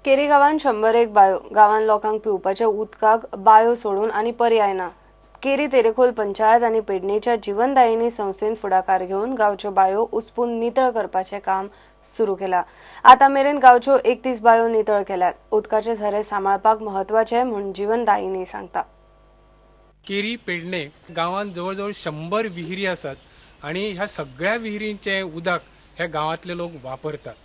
केरी गांवांत 101 बायो गांवांत लोकांक पिवपाच्या उदकाक बायो सोडून आनी पर्याय ना. केरी तेरेखोल पंचायत आनी पेडणेच्या जीवनदायिनी संस्थेन फुडाकार घेवन गांवच्यो बायो उसपून नितळ करपाचें काम सुरू केलां. आतां मेरेन गांवच्यो 31 बायो नितळ केल्यात. उदकाचे झरे सांबाळपाक म्हत्वाचे म्हूण जीवनदायिनी सांगता. केरी पेडणे गांवांत जवळ जवळ 100 विहिरी आसात आनी ह्या सगळ्या विहिरींचें उदक हे गांवांतले लोक वापरतात.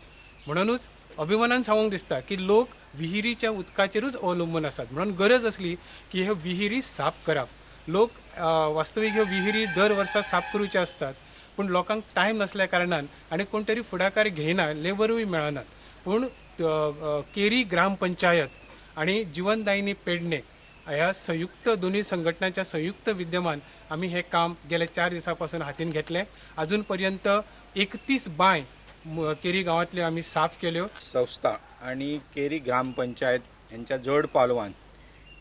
म्हणूनच अभिमानान सांगूंक दिसता की लोक विहिरीच्या उदकाचेरूच अवलंबून आसात. म्हणून गरज आसली की ह्यो विहिरी साफ करप. लोक वास्तवीक ह्यो विहिरी दर वर्सा साफ करूच्यो आसतात, पूण लोकांक टायम नासल्या कारणान आनी कोण तरी फुडाकार घेयना, लेबरूय मेळनात. पूण केरी ग्रामपंचायत आनी जीवनदायिनी पेडणे ह्या संयुक्त दोनूय संघटनांच्या संयुक्त विद्यमान आमी हें काम गेल्या 4 दिसां पासून हातीन घेतलें. अजून पर्यंत 31 बांय केरी गांवांतल्यो आमी साफ केल्यो. संस्था आनी केरी ग्रामपंचायत हेंच्या जोड पालवान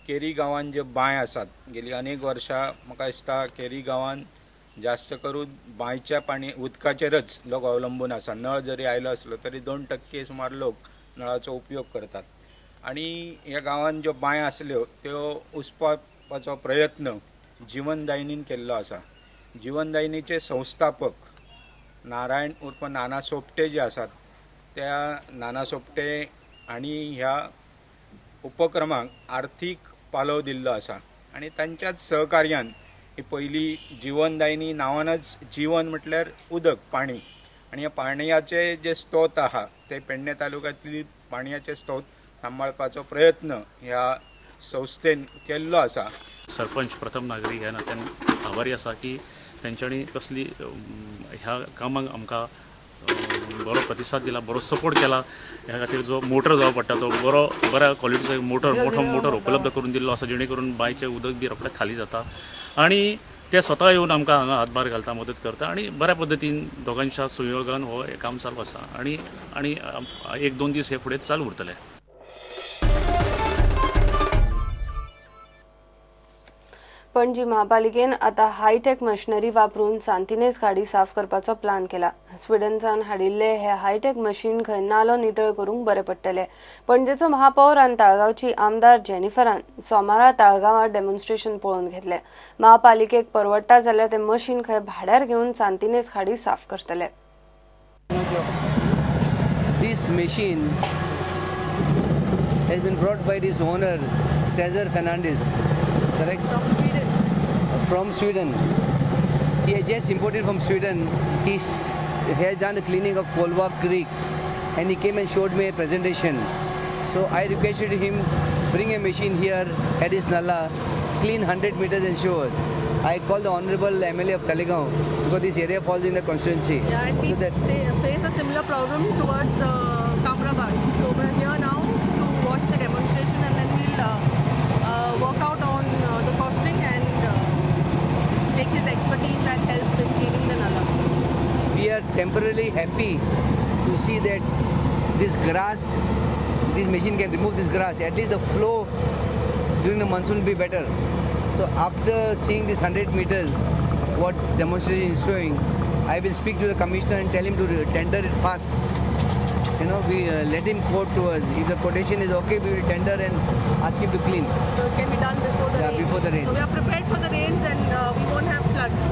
केरी गांवांत ज्यो बांय आसात गेली अनेक वर्सां म्हाका दिसता केरी गांवांत जास्त करून बांयच्या पाणी उदकाचेरच लोक अवलंबून आसा. नळ जरी आयलो आसलो तरी 2% सुमार लोक नळाचो उपयोग करतात आनी ह्या गांवांत ज्यो बांय आसल्यो त्यो उसपाचो प्रयत्न जीवनदायिनीन केल्लो आसा. जीवनदायिनीचे संस्थापक नारायण उर्फ नाना सोपटे जे आसात त्या नाना सोपटे आनी ह्या उपक्रमाक आर्थीक पालव दिल्लो आसा आनी तांच्याच सहकार्यान ही पयली जीवनदायिनी नांवानच जीवन म्हटल्यार उदक पाणी आनी ह्या पाणयाचे जे स्त्रोत आहा ते पेडणे तालुक्यांतली पाणयाचे स्त्रोत सांबाळपाचो प्रयत्न ह्या संस्थेन केल्लो आसा. सरपंच प्रथम नागरीक ह्या नात्यान आभारी आसा की तेंच्यांनी कसली ह्या कामाक आमकां बरो प्रतिसाद दिला, बरो सपोर्ट केला. ह्या खातीर जो मोटर जावं पडटा तो बरो बऱ्या क्वॉलिटीचो मोटर, मोठो मोटर उपलब्ध करून दिल्लो आसा, जेणे करून बांयचें उदक बी रोखडें खाली जाता आनी ते स्वता येवन आमकां हांगा हातभार घालता, मदत करता आनी बऱ्या पद्दतीन दोगांच्या संयोगान हो काम चालू आसा आनी आनी 1-2 दीस हे फुडें चालू उरतले. पणजी महापालिकेन आता हायटेक मशिनरी वापरून सांतिनेज खाडी साफ करपाचो प्लान केला. स्विडनसान हाडिल्ले हे हायटेक मशीन खंय नालो नितळ करूंक बरें पडटले. पणजेचो महापौर आनी ताळगांवची आमदार जेनिफरान सोमारा ताळगांवां डेमॉन्स्ट्रेशन पळोवन घेतले. महापालिकेक परवडटा जाल्यार ते मशीन खंय भाड्यार घेवन सांतिनेज खाडी साफ करतले. This machine has been brought by this owner Cesar Fernandez, correct? From Sweden. From Sweden. He has just imported from Sweden. He has done the cleaning of Colva Creek and he came and showed me a presentation. So I requested him, bring a machine here at his nala, clean 100 meters and show us. I called the Honorable MLA of Talegaon because this area falls in the constituency. Yeah, and we so that face a similar problem towards Kamrabag. So we're here now to watch the demonstration and then we'll work out on the costing and take his expertise and help in cleaning the nala. We are temporarily happy to see that this grass, this machine can remove this grass. At least the flow during the monsoon will be better. So after seeing this 100 meters, what demonstration is showing, I will speak to the commissioner and tell him to tender it fast. You know, we let him quote to us. If the quotation is okay, we will tender and ask him to clean. So it can be done before the rains. Before the rains. So we are prepared for the rains and we won't have floods.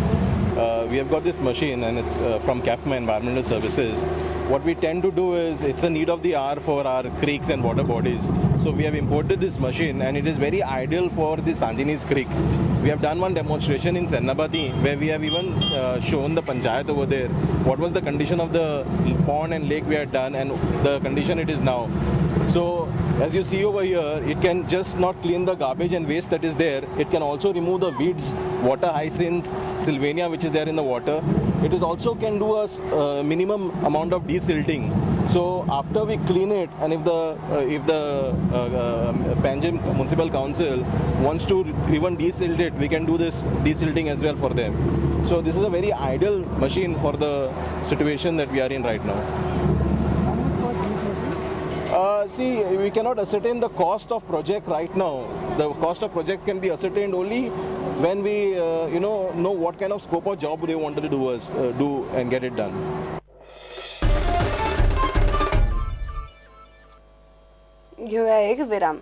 We have got this machine and it's from Cafma Environmental Services. What we tend to do is, it's a need of the hour for our creeks and water bodies. So we have imported this machine and it is very ideal for the Santinez Creek. We have done one demonstration in Sennabati where we have even shown the panchayat over there what was the condition of the pond and lake we had done and the condition it is now. So as you see over here, it can just not clean the garbage and waste that is there, it can also remove the weeds, water hyacinths, sylvania which is there in the water. It is also can do a minimum amount of desilting. So after we clean it, and if the Panjim Municipal Council wants to even desilt it, we can do this desilting as well for them. So this is a very ideal machine for the situation that we are in right now. See, we cannot ascertain the cost of project right now. The cost of project can be ascertained only when we, know what kind of scope of job they wanted to do, do and get it done. घेवया एक विराम.